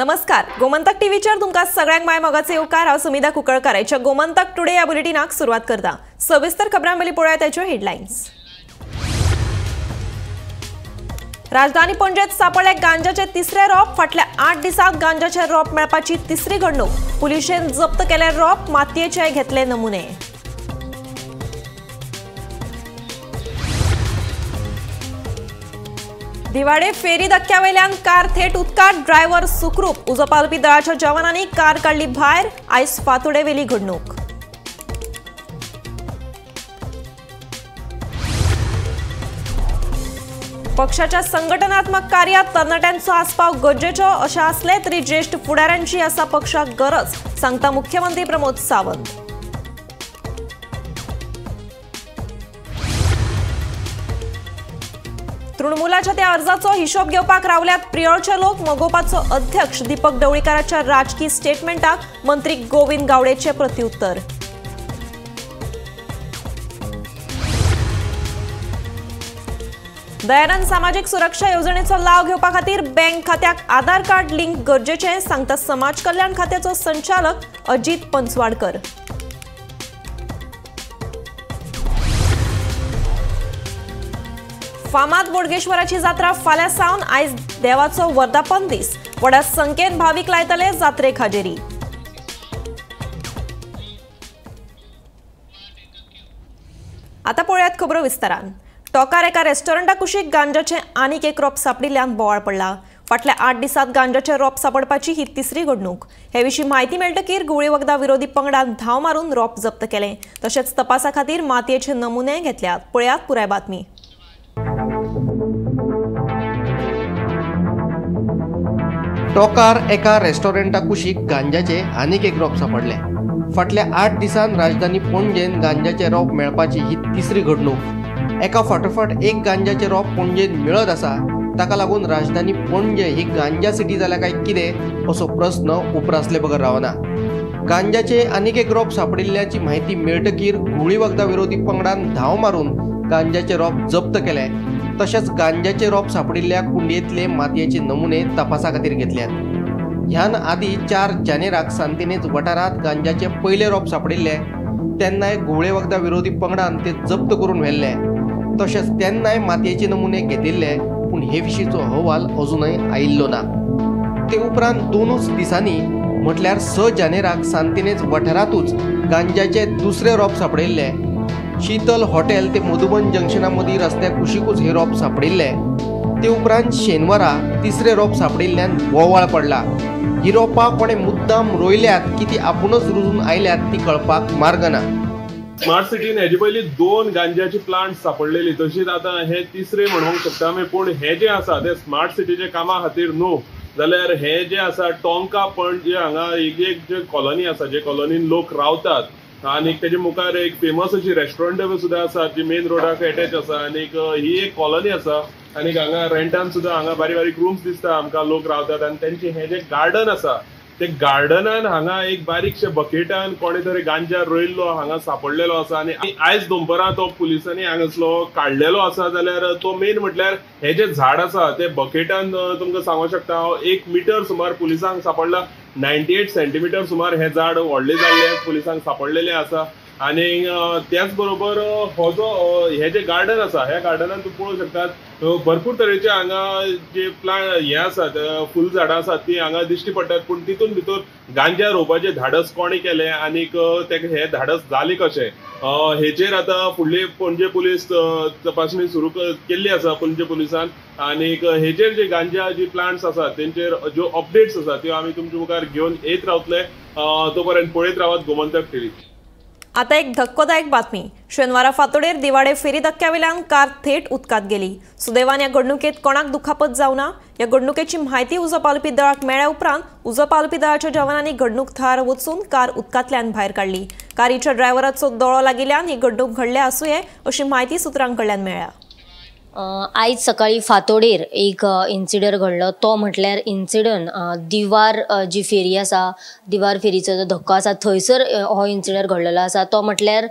नमस्कार, गोमंतक टीव्हीचेर तुमकां सगळ्यांक my मोगाचे येवकार। हांव सुमिधा कुंकळकर आयच्या गोमंतक टुडे ह्या बुलेटिनाक सुरवात करता। सविस्तर खबरां पयलीं पळोवया ताच्यो हेडलायन्स। राजधानी पणजेत सापडले गांजाचे तिसरे रोप। फाटल्या 8 दिसांत गांजाचे रोप मेळपाची तिसरी घडणूक। पुलिशेन जप्त केले रोप, मातयेचे घेतले नमुने। दिवाडे फेरी धक्क्यावेल्यान कार थेट उदकांत, ड्रायव्हर सुखरूप। उजो पालोवपी दळाच्या जवानांनी कार काडली भायर। आयज फातोडेवेली घडणूक। पक्षाच्या संघटनात्मक कार्यात तरणाट्यांचो आस्पाव गरजेचो अशें आसलें तरी ज्येष्ठ फुडाऱ्यांची आसा पक्षाक गरज, सांगता मुख्यमंत्री प्रमोद सावंत। तृणमूलाच्या त्या अर्जाचो हिशोब घेवपाक रावल्यात प्रियोळचे लोक। मगोपाचो अध्यक्ष दीपक ढवळीकाराच्या राजकी स्टेटमेंटाक मंत्री गोविंद गावडेचे प्रत्युत्तर। दयानंद सामाजिक सुरक्षा येवजणेचो लाव घेवपा खातीर बँक खात्याक आधार कार्ड लिंक गरजेचें, सांगता समाज कल्याण खात्याचो संचालक अजित पंचवाडकर। फामाद बोडगेश्वराची जात्रा फाल्यां सावन। आयज देवाचो वर्धापन दीस। व्हडा संख्येन भावीक लायतले जात्रेक हाजेरी। आतां पळयात खबरो विस्तारान। टोकार एका रेस्टॉरंटा कुशीक गांजाचें आनीक एक रोप सांपडिल्ल्यान बोवाळ पडला। फाटल्या 8 दिसांत गांजाचें रोप सांपडपाची ही तिसरी घडणूक। हे विशीं म्हायती मेळटकीर घुंवळे वखदां विरोधी पंगडान धांव मारून रोप जप्त केलें। तशेंच तपासा खातीर मातयेचे नमुने घेतल्यात। पळयात पुराय बातमी। टोकार एका रेस्टॉरंटा कुशीक गांजाचे आनीक एक रोप सांपडले। फाटल्या 8 दिसांत राजधानी पणजेन गांजाचे रोप मेळपाची ही तिसरी घडणूक। एका फाटोफाट एक गांजाचे रोप पणजेन मेळत आसा, ताका लागून राजधानी पणजे ही गांजा सिटी जाल्या काय कितें असो प्रस्न उप्रासले बगर रावना। गांजाचे आनीक एक रोप सांपडिल्ल्याची म्हायती मेळटकीर घुंवळी वखदां विरोधी पंगडान धांव मारून गांजाचे रोप जप्त केले। तशेंच गांजाचे रोप सांपडिल्ल्या कुंडयेंतले मातयेचे नमुने तपासा खातीर घेतल्यात। ह्यान आदी 4 जानेराक सांतिनेज वाठारांत गांजाचे पयले रोप सांपडिल्ले तेन्नाय घुंवळे वखदां विरोधी पंगडान ते जप्त करून व्हेल्ले। तशेंच तेन्नाय मातयेचे नमुने घेतिल्ले, पूण हे विशींचो अहवाल अजूनय आयिल्लो ना। ते उपरांत 2 दिसांनी म्हटल्यार 6 जानेराक सांतिनेज वाठारांतूच गांजाचे दुसरे रोप सांपडिल्ले। शीतल हॉटेल ते मधुबन जंक्शना मदीं रस्त्या कुशीकूच हे रोप सांपडिल्ले। ते उपरांत शेनवारा तिसरे रोप सांपडिल्ल्यान बोवाळ पडला। ही रोपां कोणें मुद्दाम रोयल्यात की ती आपुणूच रुजून आयल्यात ती कळपाक मार्ग ना। स्मार्ट सिटीन हेजे पयलीं 2 गांजाची प्लांट सांपडलेली, तशीच आतां हे तिसरे म्हणूंक शकता आमी। पूण हे जे आसा ते स्मार्ट सिटीच्या कामा खातीर न्हू, जाल्यार हे जे आसा टोंका पणजे हांगा एक एक जे कॉलनी आसा, जे कॉलनीन लोक रावतात आनी तेजे मुखार एक फेमस अशी रेस्टॉरंट सुद्दां आसा जी मेन रोडाक एटॅच आसा आनीक ही एक कॉलनी आसा आनीक हांगा रेंटान सुद्दां हांगा बारीक बारीक रूम्स दिसता आमकां, लोक रावतात आनी तेंचे हे जे गार्डन आसा ते गार्डनान हांगा एक बारीकशे बकेटान कोणे तरी गांजा रोयल्लो हांगा सांपडलेलो आसा आनी आयज दनपरां तो पुलिसांनी हांगासलो काडलेलो आसा। जाल्यार तो मेन म्हटल्यार हे जे झाड आसा ते बकेटान तुमकां सांगूंक शकता हांव 1 मिटर सुमार पुलिसांक सांपडला। 98 सेंटीमिटर सुमार हे झाड व्हडलें जाल्लें पुलिसांक सांपडलेलें आसा आनी त्याच बरोबर हो जो हे जे गार्डन आसा ह्या गार्डनान तूं पळोवंक शकतात भरपूर तरेचे हांगा जे प्लांट हे आसात, फूल झाडां आसात ती हांगा दिश्टी पडटात। पूण तितून भितर गांजा रोवपाचें धाडस कोणें केलें आनीक तेका हें धाडस जालें कशें हेचेर आतां फुडली पणजे पुलीस तपासणी सुरू केल्ली आसा पणजे पुलिसान आनीक हेचेर जे गांजा जी प्लांट्स आसात तेंचेर ज्यो अपडेट्स आसात त्यो आमी तुमच्या मुखार घेवन येत रावतले। तो पर्यंत पळयत रावात गोमंतक टीव्ही। आता एक धक्कोदायक बातमी। शेनवारा फातोडेर दिवाडे फेरी धक्क्यावेल्यान कार थेट उदकांत गेली। सुदैवान ह्या घडणुकेत कोणाक दुखापत जावना। ह्या घडणुकेची म्हायती उजो पालोवपी दळाक मेळ्ळ्या उपरांत उजो पालोवपी दळाच्या जवानांनी घडणूक थळार वचून कार उदकांतल्यान भायर काडली। कारीच्या ड्रायव्हराचो दोळो लागिल्ल्यान ही घडणूक घडल्या आसुये अशी म्हायती सुत्रांकडल्यान मेळ्ळ्या। आयज सकाळी फांतोडेर एक इन्सिडंट घडलो. तो म्हटल्यार इन्सिडंट दिवार जी फेरी आसा, दिवार फेरीचो जो धक्को आसा थंयसर हो इन्सिडंट घडलेलो आसा. तो म्हटल्यार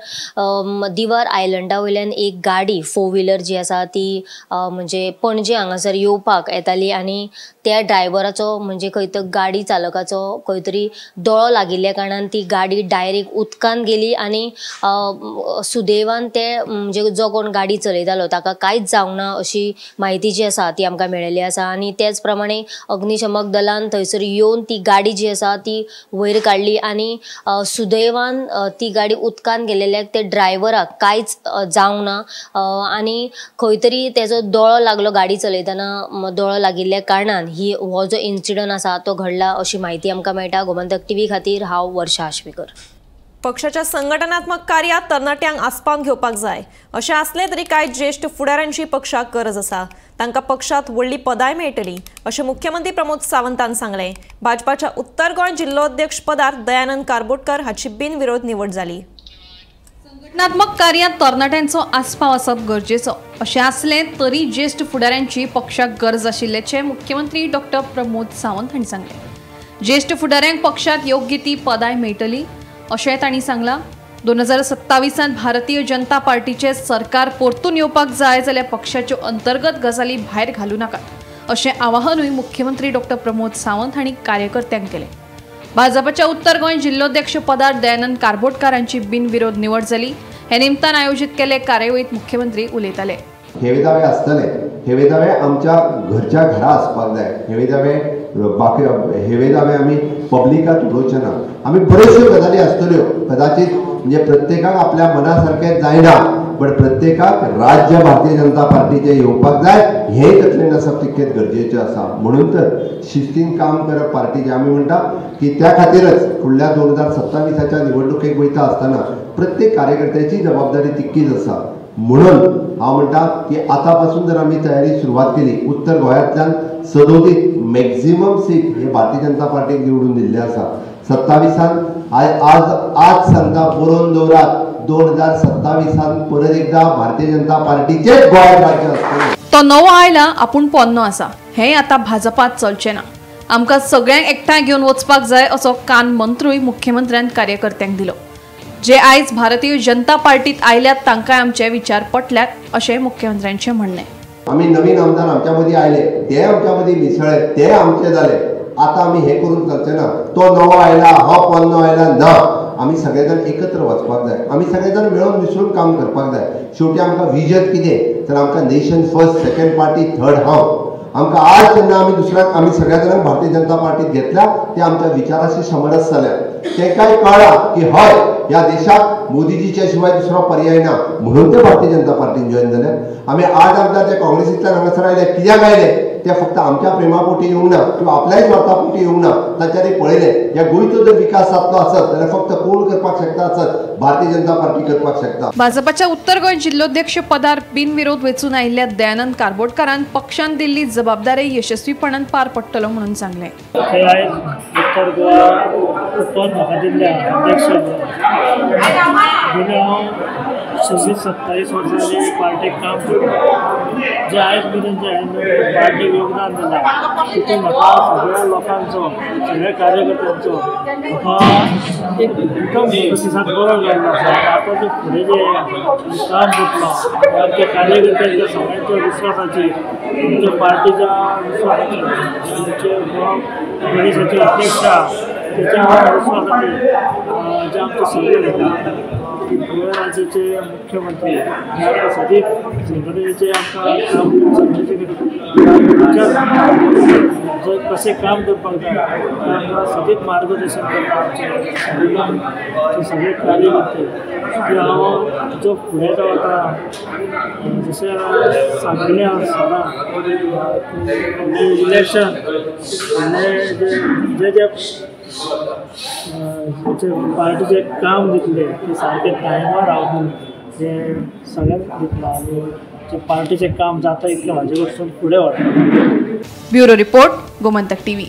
दिवार आयलंडा वयल्यान एक गाडी 4 व्हिलर जी आसा ती म्हणजे पणजे हांगासर येवपाक येताली आनी त्या ड्रायव्हराचो म्हणजे खंय तर गाडी चालकाचो खंय तरी दोळो लागिल्ल्या कारणान ती गाडी डायरेक्ट उदकान गेली आनी सुदैवान ते म्हणजे जो कोण गाडी चलयतालो ताका कांयच जावंक ना अशी म्हायती जी आसा ती आमकां मेळिल्ली आसा. आनी तेच प्रमाणे अग्निशमक दलान थंयसर येवन ती गाडी जी आसा ती वयर काडली आनी सुदैवान ती गाडी उदकान गेलेल्याक ते ड्रायव्हराक कांयच जावंक ना आनी खंय तरी तेजो दोळो लागलो, गाडी चलयतना दोळो लागिल्ल्या कारणान ही हो जो इन्सिडंट आसा तो घडला अशी म्हायती आमकां मेळटा. गोमंतक टीव्ही खातीर हांव वर्षा आश्वेकर. पक्षाच्या संघटनात्मक कार्यात तरणाट्यांक आस्पावन घेवपाक जाय अशें आसलें तरी कांय ज्येश्ठ फुडाऱ्यांची पक्षाक गरज आसा. तांकां पक्षांत व्हडली पदाय मेळटली अशें मुख्यमंत्री प्रमोद सावंतान सांगलें. भाजपाच्या उत्तर गोंय जिल्लोध्यक्ष पदार दयानंद कारबोटकर हाची बिनविरोध निवड जाली. संघटनात्मक कार्यात तरणाट्यांचो आस्पाव आसप गरजेचो अशें आसलें तरी ज्येश्ठ फुडाऱ्यांची पक्षाक गरज आशिल्ल्याचें मुख्यमंत्री डॉक्टर प्रमोद सावंत हांणी सांगलें. ज्येश्ठ फुडाऱ्यांक पक्षांत योग्य ती पदाय मेळटली अशें तांणी सांगलां. 2027 भारतीय जनता पार्टीचे सरकार परतून येवपाक जाय जाल्यार पक्षाच्यो अंतर्गत गजाली भायर घालूं नाकात अशें आवाहनूय मुख्यमंत्री डॉक्टर प्रमोद सावंत हांणी कार्यकर्त्यांक केलें. भाजपाच्या उत्तर गोंय जिल्लोध्यक्ष पदार दयानंद कारबोटकर हांची बिनविरोध निवड जाली. हे निमतान आयोजीत केल्ले कार्यावळींत मुख्यमंत्री उलयताले. हेवे दावे आसतले, हेवे दावे आमच्या घरच्या घरा आसपाक जाय, हेवे दावे बाकी हेवे दावे आमी पब्लिकात उलोवचे ना. आमी बऱ्योचश्यो गजाली आसतल्यो, कदाचित म्हणजे प्रत्येकाक आपल्या मना सारकें जायना, बट प्रत्येकाक राज्य भारतीय जनता पार्टीचें येवपाक जाय हें तकलेन आसप तितकेंच गरजेचें आसा. म्हणून तर शिस्तीन काम करप पार्टीचें आमी म्हणटा की त्या खातीरच फुडल्या 2027च्या निवडणुकेक वयता आसतना प्रत्येक कार्यकर्त्याची जबाबदारी तितकीच आसा. म्हणून हांव म्हणटा की आतां पासून जर आमी तयारी सुरवात केली, उत्तर गोंयांतल्यान 37 मॅक्झिमम सीट हे भारतीय जनता पार्टीक निवडून दिल्ले आसा. 27 आज आज सांगता बरोवन दवरात, 2027 परत एकदा भारतीय जनता पार्टीचेच गोंयांत राज्य आसतलें. तो नवो आयला आपूण पोन्नो आसा हें आतां भाजपात चलचें ना, आमकां सगळ्यांक एकठांय घेवन वचपाक जाय असो कान मंत्रूय मुख्यमंत्र्यान कार्यकर्त्यांक दिलो. जे आयज भारतीय जनता पार्टीत आयल्यात तांकां आमचे विचार पटल्यात अशें मुख्यमंत्र्यांचें म्हणणें. आमी नवीन आमदार आमच्या मदीं आयले, ते आमच्या मदीं मिसळ्ळे, ते आमचे जाले. आतां आमी हें करूंक चलचें ना, तो नवो आयला हो पोन्नो आयला ना, आमी सगळे जाण एकत्र वचपाक जाय, आमी सगळे जाण मेळून मिसळून काम करपाक जाय. शेवटी आमकां विजन कितें तर आमकां nation first, second party, third हांव. आमकां आज जेन्ना आमी दुसऱ्याक आमी सगळ्या जाणांक भारतीय जनता पार्टीत घेतल्या ते आमच्या विचाराशी समरस जाल्या, तेंकांय कळ्ळां की हय ह्या देशाक मोदीजीच्या शिवाय दुसरो पर्याय ना, म्हणून ते भारतीय जनता पार्टीन जॉयन जाले. आमी आज आमदार ते काँग्रेसींतल्यान हांगासर आयले, कित्याक आयले ते फक्त आमच्या प्रेमापोटी येवंक ना किंवा आपल्याय स्वार्थापोटी येवंक ना, तांच्यांनी पळयलें ह्या गोंयचो जर विकास जातलो आसत जाल्यार फक्त कोण करपाक शकता आसत, भारतीय जनता पार्टी करपाक शकता. भाजपाच्या उत्तर गोंय जिल्लोध्यक्ष पदार बिनविरोध वेंचून आयिल्ल्या दयानंद कारबोटकारान पक्षान दिल्ली जबाबदारी यशस्वीपणान पार पडटलो म्हणून सांगलें. उत्तर गोवा पद म्हाका दिल्ल्या अध्यक्ष हांव 26-27 वर्सां जाली पार्टीक काम करता. जे आयज मेरेन जे हांवें पार्टीक योगदान दिलां तितून म्हाका सगळ्या लोकांचो, सगळ्या कार्यकर्त्यांचो म्हाका एक उत्तम प्रतिसाद बरो मेळ्ळो आसा. आतां जे फुडें जे काम करतलो आमच्या कार्यकर्त्यांच्या सगळ्यांच्या विस्वासाचेर, आमच्या पार्टीच्या विस्वासाचेर, आमचे गोवा प्रदेशाचे अध्यक्ष त्याच्या विस्वासाचेर, जे आमचे सगळे गोवा राज्याचे मुख्यमंत्री हे सदींच संघटनेचे आमकां काम संघटनेचे विचार कशें काम करपाक जाय आमकां सदींच मार्गदर्शन करता. आमचे सगळे कार्यकर्ते की हांव जो फुडें जो वता जशें सांगलें हांव सदां इलेक्शन जे जे जे पार्टीचें काम दितलें तें सारकें टायमार हांव जें सगळ्यांक दितलो आनी जें पार्टीचें काम जाता इतलें म्हाजे कडसून फुडें व्हरतलो. Bureau report, Gomantak TV.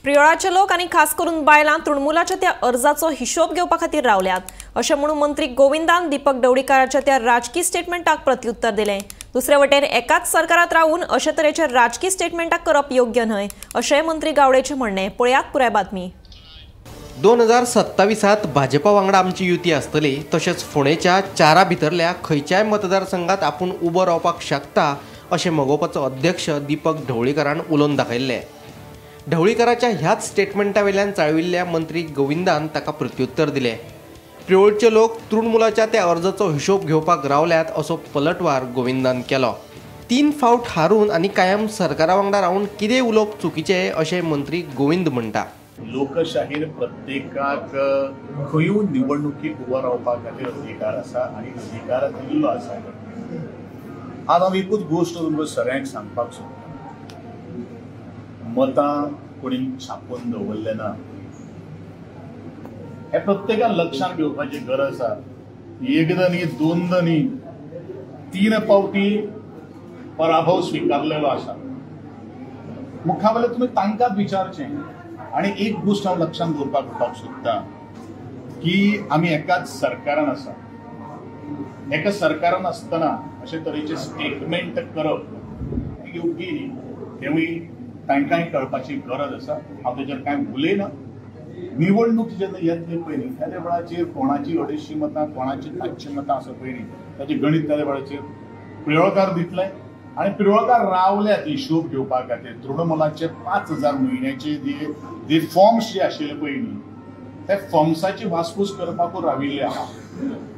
प्रियोळाचे लोक आनी खास करून बायलां तृणमूलाच्या त्या अर्जाचो हिशोब घेवपा खातीर रावल्यात अशें म्हणून मंत्री गोविंदान दीपक ढवळीकाराच्या त्या राजकी स्टेटमेंटाक प्रत्युत्तर दिलें. दुसरे वटेन एकाच सरकारात रावून अशे तरेचे राजकी स्टेटमेंटां करप योग्य न्हय अशेंय मंत्री गावडेचें म्हणणें. पळयात पुराय बातमी. 2027 भाजपा वांगडा आमची युती आसतली, तशेंच फोंडेच्या चारा भितरल्या खंयच्याय मतदारसंघात आपूण उबो रावपाक शकता अशें मगोपाचो अध्यक्ष दीपक ढवळीकरान उलोवन दाखयल्लें. ढवळीकराच्या ह्याच स्टेटमेंटा वयल्यान चाळविल्ल्या मंत्री गोविंदान ताका प्रत्युत्तर दिलें. प्रियोळचे लोक तृणमूलाच्या त्या अर्जाचो हिशोब घेवपाक रावल्यात असो पलटवार गोविंदान केलो. 3 फावट हारून आनी कायम सरकारा वांगडा रावून कितें उलोवप चुकीचें अशें मंत्री गोविंद म्हणटा. लोकशाहीर प्रत्येकाक खंयूय निवडणुकीक उबो रावपा खातीर अधिकार आसा आनी अधिकार दिल्लो आसा. आज हांव एकूच गोश्ट तुमकां सगळ्यांक सांगपाक सोदतां, मतां कोणी छापून दवरलें ना हें प्रत्येकान लक्षांत घेवपाची गरज आसा. एकदां न्ही, दोनदां न्ही, 3 फावटी पराभव स्विकारलेलो आसा. मुखावेले तुमी तांकां विचारचें. आनी एक गोश्ट हांव लक्षांत दवरपाक सोदतां की आमी एकाच सरकारान आसा. एका सरकारान आसतना अशे तरेचे स्टेटमेंट करप हें योग्य न्ही, तेवूय तांकांय कळपाची गरज आसा. हांव तेजेर कांय उलयना. निवडणूक जेन्ना येतली पयलीं त्या वेळाचेर कोणाची 250 मतां, कोणाची 500 मतां आसा पयलीं ताचें गणीत त्या वेळाचेर प्रियोळकार दितले आनी प्रियोळकार रावल्यात हिशोब घेवपा खातीर. तृणमूलाचे 5000 म्हयन्याचे जे फॉर्म्स जे आशिल्ले पयलीं त्या फॉर्म्साची वासपूस करपाकूच राविल्ले आहा.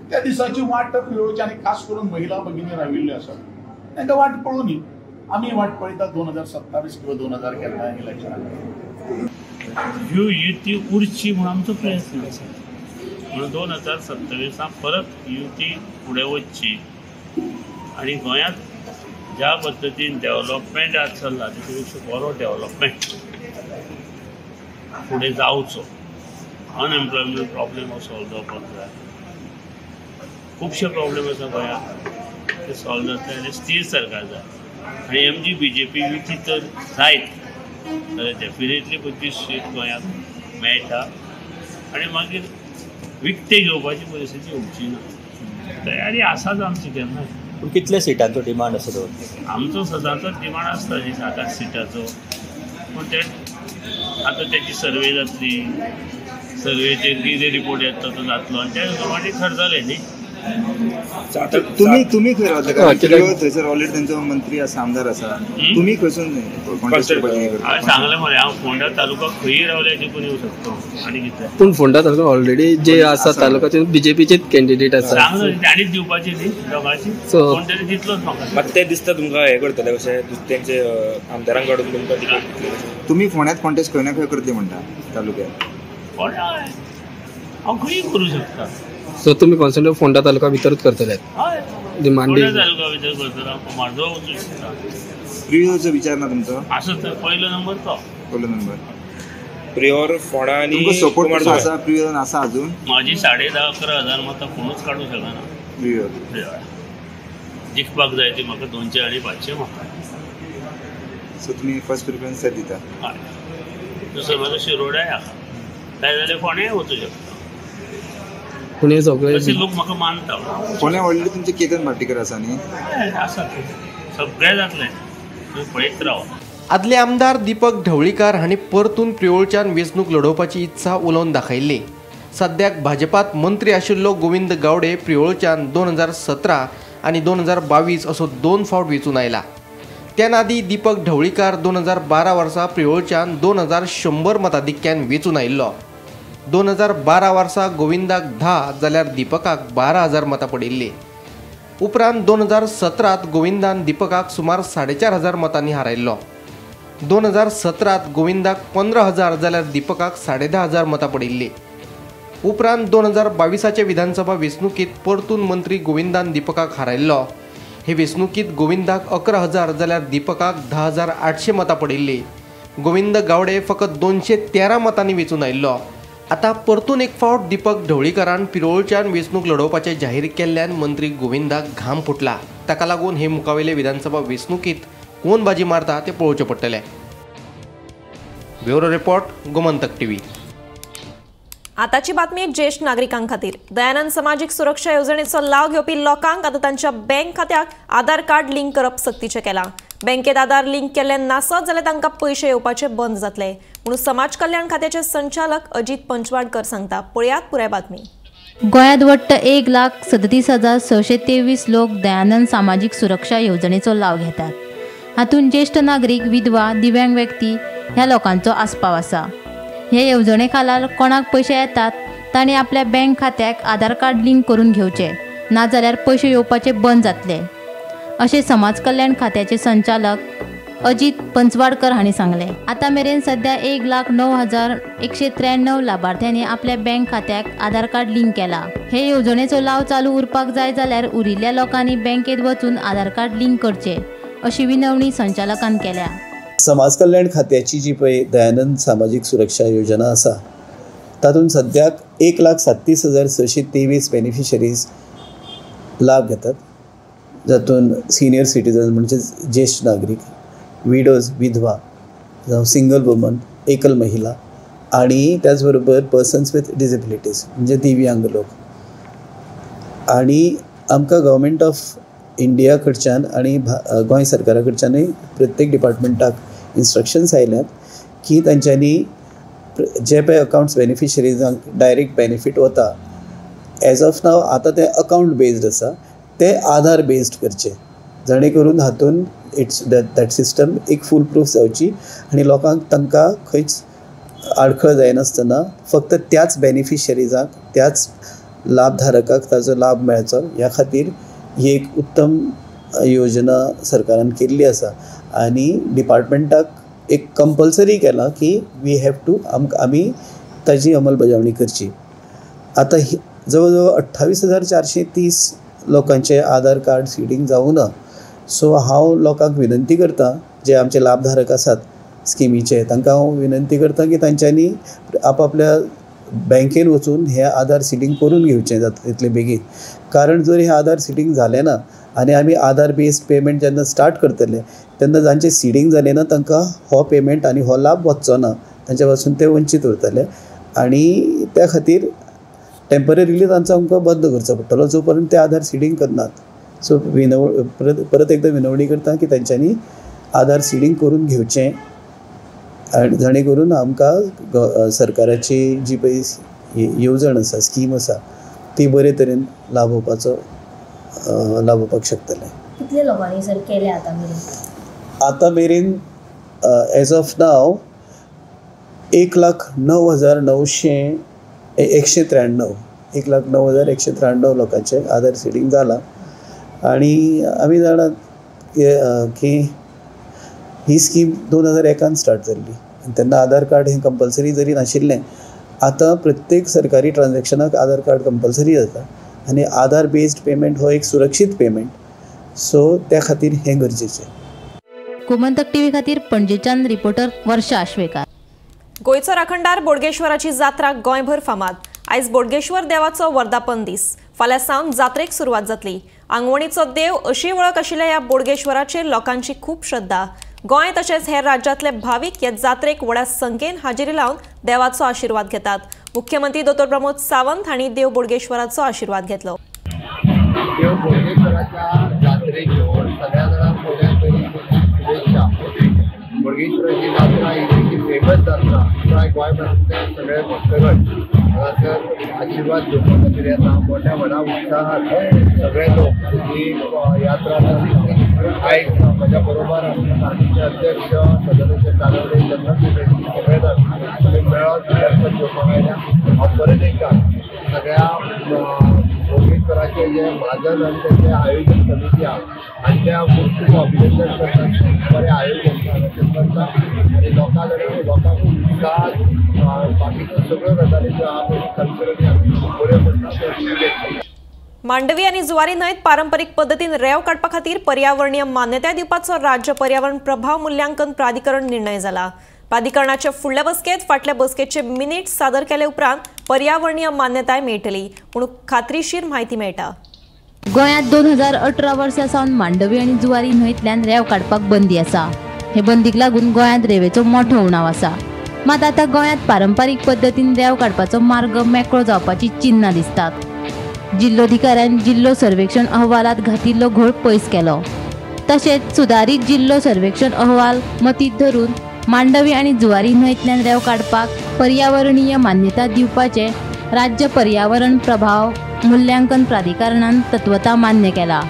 त्या दिसाची वाट प्रियोळची आनी खास करून महिला भगिनी राविल्ल्यो आसात, तांकां वाट पळोवनी. आमी वाट पळयता 2027 किंवा 2000 केन्ना इलेक्शनाक ह्यो युती उरची म्हूण आमचो प्रयत्न आसा. म्हणून 2027 परत युती फुडें वचची आनी गोंयांत ज्या पद्दतीन डेव्हलपमेंट आज चल्ला तेचे पेक्षा बरो डेव्हलपमेंट फुडें जावचो. अनएम्प्लॉयमेंट प्रॉब्लेम हो सॉल्व जावपाक जाय. खुबशे प्रॉब्लेम आसा गोंयांत, ते सॉल्व जातले आनी स्थीर सरकार जाय. आनी MG BJP युती तर जायत जाल्यार डेफिनेटली 25 सीट गोंयांत मेळटा आनी मागीर विकते घेवपाची परिस्थिती येवची ना. तयारी आसाच आमची केन्ना. पूण कितल्या सिटांचो डिमांड आसा तो? आमचो सदांचो डिमांड आसता न्ही 7-8 सिटाचो. पूण ते आतां तेची सर्वे जातली, सर्वेचेर कितें रिपोर्ट येता तो जातलो आनी त्या प्रमाणे थरतलें न्ही. तुम्ही तुम्ही खंय रावता? थंयसर ऑलरेडी तेंचो मंत्री आसा, आमदार आसा, तुम्ही खंयसून कॉन्टेस्ट करपाचें? हांवें सांगलें मरे, हांव फोंडा तालुका खंयी रावल्यार जिखून येवं शकता. आनी कितें? पूण फोंडा तालुका ऑलरेडी जे आसा तालुक्याचे बीजेपीचेच कॅन्डिडेट आसा. सांगलो ताणीच दिवपाची न्ही दोगांची, कोण तरी दितलोच म्हाका. मात ते दिसता तुमकां हें करतले कशें तेंचे आमदारांक काडून तुमकां तिकेट दितले? तुमी फोंड्यांत कॉन्टेस्ट खंय ना खंय करतले म्हणटा तालुक्यात? फोंड्या हांव खंयी करूं शकता. सो तुम्ही कॉन्सन्ट्रेट फोंडा तालुका भितरूच करतले? हय, फोंडा तालुका भितर करतलो. म्हाजो वचूं शकता. प्रियोरचो विचार ना तुमचो? आसा तर पयलो नंबर तो. पयलो नंबर प्रियोर फोंडा. आनी तुमकां सपोर्ट कसो आसा प्रियोरान आसा अजून? म्हाजी 10,500-11,000 हजार मतां कोणूच काडूंक शकना. प्रियोर प्रियोर जिखपाक जाय ती म्हाका 200 आनी 500 मतां. सो तुमी फर्स्ट प्रिफरन्स दिता? हय. दुसरो म्हाजो शिरोड्याय आसा, जाय जाल्यार फोंड्याय वचूं शकता. पुणे सगळे लोक म्हाका मानता. फोंड्या ऑलरेडी तुमचे केतन भाटीकर आसा न्ही? आसा, सगळें जातलें, तुमी पळयत रावा. आदले आमदार दीपक ढवळीकार हांणी परतून प्रियोळच्यान वेंचणूक लढोवपाची इत्सा उलोवन दाखयल्ली. सद्याक भाजपात मंत्री आशिल्लो गोविंद गावडे प्रियोळच्यान 2017 आनी 2022 असो 2 फावट वेंचून आयला. त्या नादी दीपक ढवळीकार 2012 वर्सा प्रियोळच्यान 2100 मताधिक्यान वेंचून आयिल्लो. 2012 वर्सा गोविंदाक 10 जाल्यार दीपकाक 12,000 मतां पडिल्लीं. उपरांत 2017 गोविंदान दीपकाक सुमार 4,500 मतांनी हारयल्लो. 2017 गोविंदाक 15,000 जाल्यार दीपकाक 10,500 मतां पडिल्लीं. उपरांत 2022 विधानसभा वेंचणुकेंत परतून मंत्री गोविंदान दीपकाक हारयल्लो. हे वेंचणुकेंत गोविंदाक 11,000 जाल्यार दीपकाक 10,800 मतां पडिल्लीं. गोविंद गावडे फकत 213 मतांनी वेंचून आयिल्लो. आतां परतून एक फावट दीपक ढवळीकरान पिरोळच्यान वेंचणूक लढोवपाचें जाहीर केल्ल्यान मंत्री गोविंदाक घाम फुटला. ताका लागून हे मुखावेले विधानसभा वेंचणुकेंत कोण बाजी मारता तें पळोवचें पडटलें. Bureau report, Gomantak TV. आताची बातमी ज्येष्ठ नागरिकां खातीर। दयानंद समाजीक सुरक्षा येवजणेचो लाव घेवपी लोकांक आतां तांच्या बँक खात्याक आधार कार्ड लिंक करप सक्तीचें केलां। बँकेत आधार लिंक केल्ले नासत जाल्यार तांकां पयशे येवपाचे बंद जातले म्हणून समाज कल्याण खात्याचे संचालक अजित पंचवाडकर सांगता। पळयात पुराय बातमी। गोंयांत वट्ट 1,37,623 लोक दयानंद सामाजीक सुरक्षा येवजणेचो लाव घेतात। हातूंत ज्येष्ठ नागरीक, विधवा, दिव्यांग व्यक्ती ह्या लोकांचो आस्पाव आसा। हे येवजणे खाला कोणाक पयशे येतात तांणी आपल्या बँक खात्याक आधार कार्ड लिंक करून घेवचे, नाजाल्यार पयशे येवपाचे बंद जातले अशें समाज कल्याण खात्याचे संचालक अजित पंचवाडकर हांणी सांगलें। आतां मेरेन सध्या 1,09,193 लाभार्थ्यांनी आपल्या बँक खात्याक आधार कार्ड लिंक केला। हे येवजणेचो लाव चालू उरपाक जाय जाल्यार उरिल्ल्या लोकांनी बँकेत वचून आधार कार्ड लिंक करचे अशी विनवणी संचालकान केल्या। समाज कल्याण खात्याची जी पळय दयानंद सामाजीक सुरक्षा योजना आसा तातूंत सद्याक 1,37,623 बेनिफिशरीज लाभ घेतात, जातूंत सिनियर सिटीजन म्हणजे ज्येष्ठ नागरीक, विडोज विधवा जावं सिंगल वुमन एकल महिला आणि त्याचबरोबर पर्सन्स विथ डिसेबिलिटीज म्हणजे दिव्यांग लोक। आणि आमकां गव्हर्मेंट ऑफ इंडिया कडच्यान आनी गोंय सरकारा कडच्यानूय प्रत्येक डिपार्टमेंटाक इन्स्ट्रक्शन्स आयल्यात की तांच्यांनी जे पळय अकावंट्स बेनिफिशरीजांक डायरेक्ट बेनिफीट वता एज ऑफ नाव आतां ते अकावंट बेज्ड आसा ते आधार बेज्ड करचे, जाणे करून हातून it's that system एक फूल प्रूफ जावची आनी लोकांक तांकां खंयच आडखळ जायनासतना फक्त त्याच बेनिफिशरीजांक त्याच लाभधारकाक ताजो लाभ मेळचो ह्या खातीर ही एक उत्तम योजना सरकारान केल्ली आसा। आनी डिपार्टमेंटाक एक कंपल्सरी केलां की we have to आमी ताजी अंमलबजावणी करची। आतां जवळ जवळ 28,430 लोकांचे आधार कार्ड सिडींग जावूं ना, सो हांव लोकांक विनंती करता जे आमचे लाभधारक आसात स्किमीचे तांकां हांव विनंती करता की तांच्यांनी आपआपल्या बँकेन वचून हे आधार सिडींग करून घेवचें जाता तितले बेगीन, कारण जर हे आधार सिडींग जालें ना आनी आमी आधार बेस्ड पेमेंट जेन्ना स्टार्ट करतले तेन्ना जांचे सिडींग जालें ना तांकां हो पेमेंट आनी हो लाभ वचचो ना, तांचे पासून ते वंचीत उरतले आनी त्या खातीर टेम्पररीली तांचो आमकां बंद करचो पडटलो जो पर्यंत ते आधार सिडींग करनात। सो परत एकदां विनवणी करता की तांच्यांनी आधार सिडींग करून घेवचें आनी जाणे करून आमकां सरकाराची जी पळय येवजण आसा स्कीम आसा ती बरे तरेन लाभोवपाचो लाभोवपाक शकतले। कितले लोकांनी सर केले आतां मेरेन? आतां मेरेन एज ऑफ नाव 1,09,193 1,09,193 लोकांचे आधार सिडींग जालां आनी आमी जाणात की ही स्कीम 2001 स्टार्ट जाल्ली आनी तेन्ना आधार कार्ड हें कंपल्सरी जरी नाशिल्लें आतां प्रत्येक सरकारी ट्रान्जॅक्शनाक आधार कार्ड कंपल्सरी जाता आनी आधार बेज्ड पेमेंट हो एक सुरक्षीत पेमेंट, सो त्या खातीर हें गरजेचें। गोमंतक टीव्ही खातीर पणजेच्यान रिपोर्टर वर्षा आश्वेकार। गोंयचो राखणदार बोडगेश्वराची जात्रा गोंयभर फामाद। आयज बोडगेश्वर देवाचो वर्धापन दीस। फाल्यां सावन जात्रेक सुरवात जातली। आंगवणीचो देव अशी वळख आशिल्ल्या ह्या बोडगेश्वराचेर लोकांची खूब श्रद्धा। गोंय तशेंच हेर राज्यांतले भावीक ह्या जात्रेक व्हडा संख्येन हाजेरी लावन देवाचो आशिर्वाद घेतात। मुख्यमंत्री दोतोर प्रमोद सावंत हांणी देव बोडगेश्वराचो आशिर्वाद घेतलो। देव बोडगेश्वराच्या जात्रेक सगळ्या जाणांक पयलीं शुभेच्छा। बोडगेश्वराची जात्रा ही फेमस जात्रा, पुराय गोंयभरांतले सगळे भक्तगण हांगासर आशिर्वाद घेवपा खातीर येता। मोठ्या व्हडा उत्साहान सगळे लोक ही यात्रा आयज म्हज्या बरोबर आमच्या पार्टीचे अध्यक्ष सदनाचे तालुके चंद्रशेखर सगळे जाण आमी मेळोन दर्शन घेवपाक आयल्या। हांव परत एकदां सगळ्या बोडगेश्वराचे जे म्हाजन आनी तेंचे आयोजन समिती आहा हांच्या खूब खूब अभिनंदन करता। बरें आयोजन करता आनी लोकां कडेन लोकांक उत्साह बाकीच्यो सगळ्यो गजाली ज्यो आहा पळय कल्चरली आमी बऱ्यो करता। मांडवी आनी जुवारी न्हंयत पारंपरीक पद्दतीन रेंव काडपा खातीर पर्यावरणीय मान्यताय दिवपाचो राज्य पर्यावरण प्रभाव मूल्यांकन प्राधिकरण निर्णय जाला। प्राधिकरणाच्या फुडल्या बसकेत फाटल्या बसकेचे मिनिट सादर केले उपरांत पर्यावरणीय मान्यताय मेळटली म्हूण खात्रीशीर म्हायती मेळटा। गोंयांत 2018 वर्सा सावन मांडवी आनी जुवारी न्हंयतल्यान रेंव काडपाक बंदी आसा। हे बंदीक लागून गोंयांत रेंवेचो मोठो उणाव आसा। मात आतां गोंयांत पारंपारीक पद्दतीन रेंव काडपाचो मार्ग मेकळो जावपाची चिन्नां दिसतात. जिल्लोधिकाऱ्यान जिल्लो सर्वेक्षण अहवालांत घातिल्लो घोळ पयस केलो. तशेंच सुदारीत जिल्लो सर्वेक्षण अहवाल मतींत धरून मांडवी आनी जुवारी न्हंयतल्यान रेंव काडपाक पर्यावरणीय मान्यता दिवपाचें राज्य पर्यावरण प्रभाव मूल्यांकन प्राधिकरणान तत्वता मान्य केला.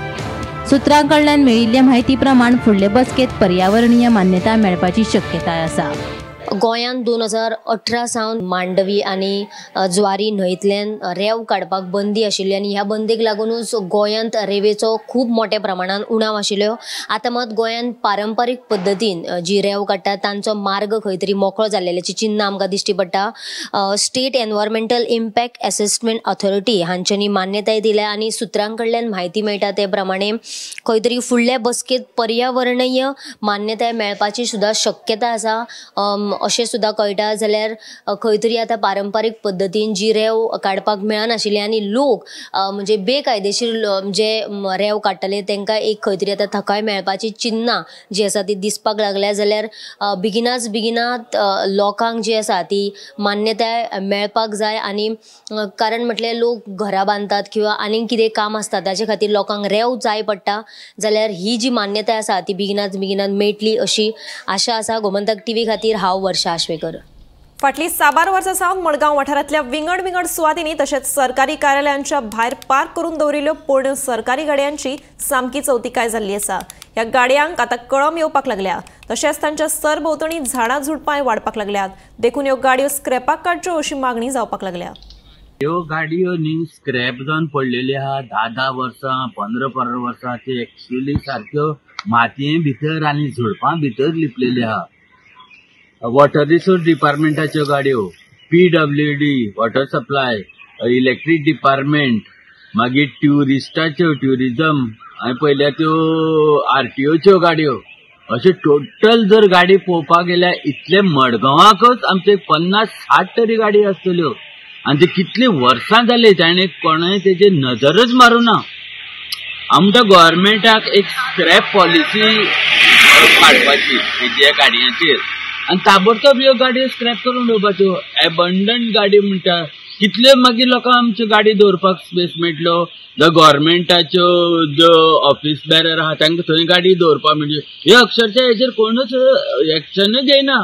सूत्रां कडल्यान मेळिल्ले म्हायती प्रमाण फुडले बसकेंत पर्यावरणीय मान्यता मेळपाची शक्यताय आसा. गोंयांत 2018 सावन मांडवी आनी ज्वारी न्हंयतल्यान रेंव काडपाक बंदी आशिल्ली आनी ह्या बंदीक लागूनच गोंयांत रेंवेचो खूब मोठ्या प्रमाणान उणाव आशिल्लो. आतां मात गोंयांत पारंपारीक पद्दतीन जी रेंव काडटा तांचो मार्ग खंय तरी मोकळो जाल्ल्याची चिन्नां आमकां दिश्टी पडटा. State environmental impact assessment authority हांच्यांनी मान्यताय दिल्या आनी सुत्रां कडल्यान म्हायती मेळटा ते प्रमाणे खंय तरी फुडल्या बसकेंत पर्यावरणीय मान्यताय मेळपाची सुद्दां शक्यता आसा अशें सुद्दां कळटा. जाल्यार खंय तरी आतां पारंपारीक पद्दतीन जी रेंव काडपाक मेळनाशिल्ली आनी लोक म्हणजे बेकायदेशीर जे रेंव काडटाले तांकां एक खंय तरी आतां थकाय मेळपाची चिन्नां जी आसा ती दिसपाक लागल्या. जाल्यार बेगिनाच बेगिनात लोकांक जी आसा ती मान्यताय मेळपाक जाय आनी कारण म्हटल्यार लोक घरां बांदतात किंवा आनीक कितें काम आसता ताचे खातीर लोकांक रेंव जाय पडटा. जाल्यार ही जी मान्यताय आसा ती बेगिनात बेगिनात मेळटली अशी आशा आसा. गोमंतक टीव्ही खातीर हांव वर्षा आश्वेकर. फाटली साबार वर्सां सावन मडगांव वाठारांतल्या विंगड विंगड सुवातींनी तशेंच सरकारी कार्यालयांच्या भायर पार्क करून दवरिल्ल्यो पोरण्यो सरकारी गाडयांची सामकी चवतिकाय जाल्ली आसा. ह्या गाडयांक आतां कळम येवपाक लागल्या तशेंच तांच्या सरभोंवतणी झाडां झुडपांय वाडपाक लागल्यात. देखून ह्यो गाडयो स्क्रॅपाक काडच्यो अशी मागणी जावपाक लागल्या. ह्यो गाडयो न्ही स्क्रॅप जावन पडलेल्यो आहा 10-10 वर्सां 15-15 वर्सां ती एक्चुअली सारक्यो मातये भितर आनी झुडपां भितर लिपलेल्यो आहा. वॉटर रिसोर्स डिपार्टमेंटाच्यो गाडयो, PWD water supply, electric department, मागीर ट्युरिस्टाच्यो ट्युरिजम हांवें पळयल्या त्यो RTOच्यो गाडयो, अशे टोटल जर गाडी पळोवपाक गेल्यार इतले मडगांवाकच आमचे 50-60 तरी गाडी आसतल्यो आनी ते कितली वर्सां जाली ताणें कोणें तेजेर नजरच मारूं ना. आमकां गव्हर्मेंटाक एक स्क्रॅप पॉलिसी काडपाची ह्या गाडयांचेर आनी ताबडतोब ह्यो गाडयो स्क्रॅप करून उडोवपाच्यो. एबंडंट गाडी म्हणटा कितल्यो मागीर लोकांक आमच्यो गाडी दवरपाक स्पेस मेळटलो. जो गव्हर्मेंटाच्यो ज्यो ऑफिस बॅरर आहा तांकां थंय गाडी दवरपाक म्हणजे हे अक्षरशः हेजेर कोणूच एक्शनूच घेयना.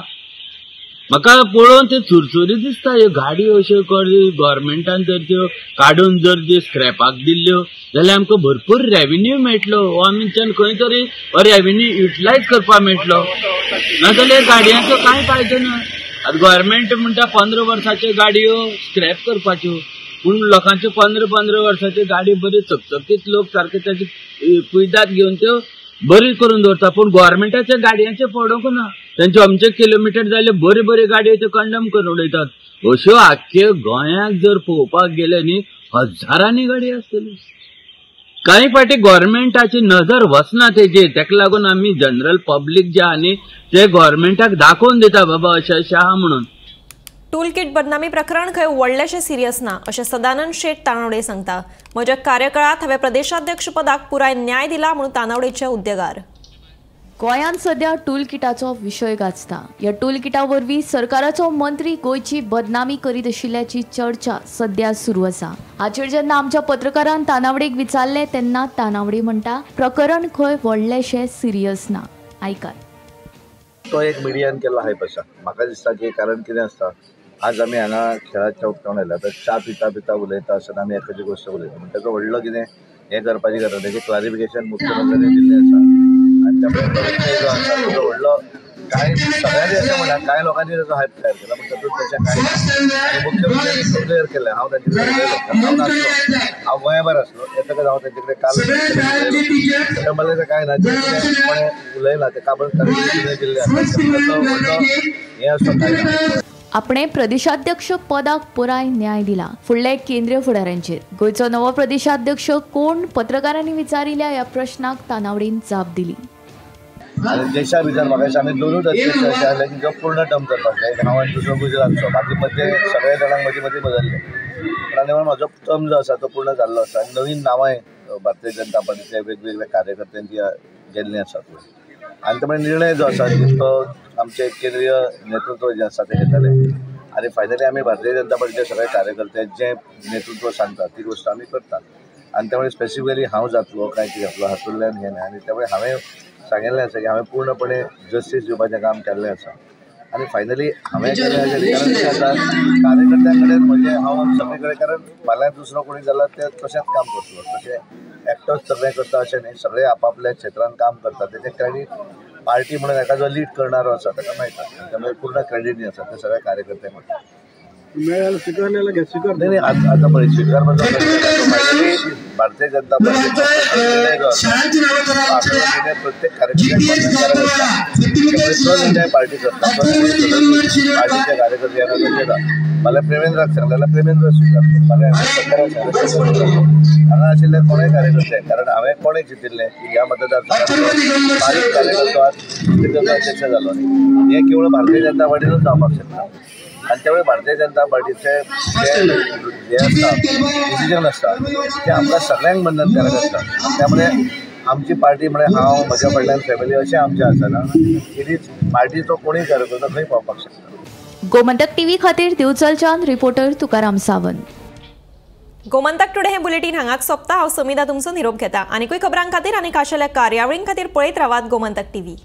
म्हाका पळोवन ते चुरचुरी दिसता ह्यो गाडयो अश्यो गव्हर्मेंटान जर त्यो काडून जर त्यो स्क्रॅपाक दिल्ल्यो जाल्यार आमकां भरपूर रेवेन्यू मेळटलो हो आमच्यान खंय तरी हो रेवेन्यू युटिलायज करपाक मेळटलो. नाजाल्यार गाडयांचो कांय फायदो ना. आतां गव्हर्मेंट म्हणटा 15 वर्साच्यो गाडयो स्क्रॅप करपाच्यो, पूण लोकांच्यो 15-15 वर्साच्यो गाडी बऱ्यो चकचकीत लोक सारके ताची कुयदाद घेवन त्यो बरी करून दवरता, पूण गव्हर्मेंटाच्या गाडयांचे पडोवंक ना. तेंचे अमचे किलोमिटर जाल्ले बऱ्यो बऱ्यो गाडयो त्यो कंडम करून उडयतात. अश्यो आख्खे गोंयाक जर पळोवपाक गेले न्ही हजारांनी गाडी आसतल्यो. कांय फावटी गव्हर्मेंटाची नजर वचना तेजेर, तेका लागून आमी जनरल पब्लीक जे आहा न्ही ते गव्हर्मेंटाक दाखोवन दिता बाबा अशें अशें आहा म्हणून. टूलकिट बदनामी प्रकरण खंय व्हडलेशें सिरियस ना अशें सदानंद शेट तानावडे सांगता. म्हज्या कार्यकाळांत हांवें प्रदेशाध्यक्ष पदाक पुराय न्याय दिला म्हणून तानावडेचे उद्देगार. गोंयांत सध्या टूलकिटाचो विशय गाजता. ह्या टूलकिटा वरवीं सरकाराचो मंत्री गोंयची बदनामी करीत आशिल्ल्याची चर्चा सध्या सुरू आसा. हाचेर जेन्ना आमच्या पत्रकारान तानावडेक विचारलें तेन्ना तानावडे म्हणटा प्रकरण खंय व्हडलेशें सिरियस ना. आयकात. तो एक मिडियान केल्लो हायप आसा. म्हाका दिसता की कारण कितें आसता, आज आमी हांगा खेळाच्या उक्तावण आयल्या आतां च्या पिता पिता उलयता आसतना आमी एखादी गोश्ट उलयता, पूण ताचो व्हडलो कितें हें करपाची गरज, तेजें क्लारिफिकेशन मुख्यमंत्र्यांनी दिल्लें आसा आनी त्या प्रश्न जो आसा ताचो व्हडलो कांय सगळ्यांनी अशें म्हणा कांय लोकांनी ताचो हायप तयार केला, पूण तातूंत तशें कांय ना. आनी मुख्यमंत्र्यांनी क्लियर केलें, हांव तांचे कडेन उलयलो, हांव नासलो, हांव गोंयाभायर आसलो, येतकच हांव तांचे कडेन काल उलयलो, म्हणलें कांय ना, जें कितें कोणें उलयलां तें काबर क्लियर केल्लें आसा, ताचो व्हडलो हें आसता कांय ना. आपणे प्रदेशाध्यक्ष पदाक पुराय न्याय दिला. फुडले केंद्रीय फुडाऱ्यांचेर गोंयचो नवो प्रदेशाध्यक्ष कोण पत्रकारांनी विचारिल्ल्या ह्या प्रश्नाक तानावडीन जाप दिली. देशा भितर म्हाका आमी दोनूच अध्यक्ष अशे आसले की जो पूर्ण टर्म करपाक जाय, हांव आनी दुसरो गुजरातचो, बाकी मदले सगळे जाणांक मदीं मदीं बदल्ले, पण आनी म्हजो टर्म जो आसा तो पूर्ण जाल्लो आसा. आनी नवीन नांवांय भारतीय जनता पार्टीच्या वेगवेगळ्या कार्यकर्त्यांची गेल्लीं आसात. आनी त्यामुळे निर्णय जो आसा तो आमचे केंद्रीय नेतृत्व जें आसा तें घेतलें आनी फायनली आमी भारतीय जनता पार्टीचे सगळे कार्यकर्ते जें नेतृत्व सांगता ती गोश्ट आमी करतात. आनी त्यामुळे स्पेसिफिकली हांव जातलो काय कितें जातलो हातूंतल्यान हें ना. आनी त्यामुळे हांवें सांगिल्लें आसा की हांवें पूर्णपणे जस्टीस दिवपाचें काम केल्लें आसा. आनी फायनली हांवें केल्लें आसा कारण कितें जाता कार्यकर्त्यां कडेन म्हणजे हांव सगळे कडेन, कारण फाल्यां दुसरो कोणी जाल्यार ते तशेंच काम करतलो, तशें एकटोच सगळें करता अशें न्ही, सगळे आपापल्या क्षेत्रान काम करता. तेजें क्रेडीट पार्टी म्हणून एका जो लीड करणारो आसा ताका मेळटा, त्यामुळे पूर्ण क्रेडीट जें आसा तें सगळ्या कार्यकर्त्यांक मेळटा. नाही आतां पळय स्विकारपाचो फायनली भारतीय जनता पार्टी प्रत्येक कार्यकर्त्याक तो निर्णय पार्टी करता, पार्टीचे कार्यकर्ते येता. फाल्यां प्रेमेंद्राक सांगलें जाल्यार प्रेमेंद्र स्विकारतो, फाल्यां सरकाराक सांगलें हांगा आशिल्ले कोणूय कार्यकर्ते, कारण हांवें कोणें चिंतिल्लें की ह्या मतदारसंघांतलो बारीक कार्यकर्तो आज अध्यक्ष जालो न्ही, हें केवळ भारतीय जनता पार्टीनूच जावपाक शकता. आनी त्यामुळे भारतीय जनता पार्टीचे जे आसता डिसिजन आसता तें आमकां सगळ्यांक बंधनकारक आसता. त्यामुळे आमची पार्टी म्हळ्यार हांव म्हज्या फाटल्यान फॅमिली अशें आमचें आसना, it is पार्टीचो कोणूय कार्यकर्तो खंय पावपाक शकता. गोमंतक टीव्ही खातीर दिवचलच्यान रिपोर्टर तुकाराम सावंत. गोमंतक टुडे हे बुलेटीन हांगाक सोंपता. हांव समिधा तुमचो निरोप घेता. आनीकूय खबरां खातीर आनी खाशेल्या कार्यावळीं खातीर पळयत रावात गोमंतक टीव्ही.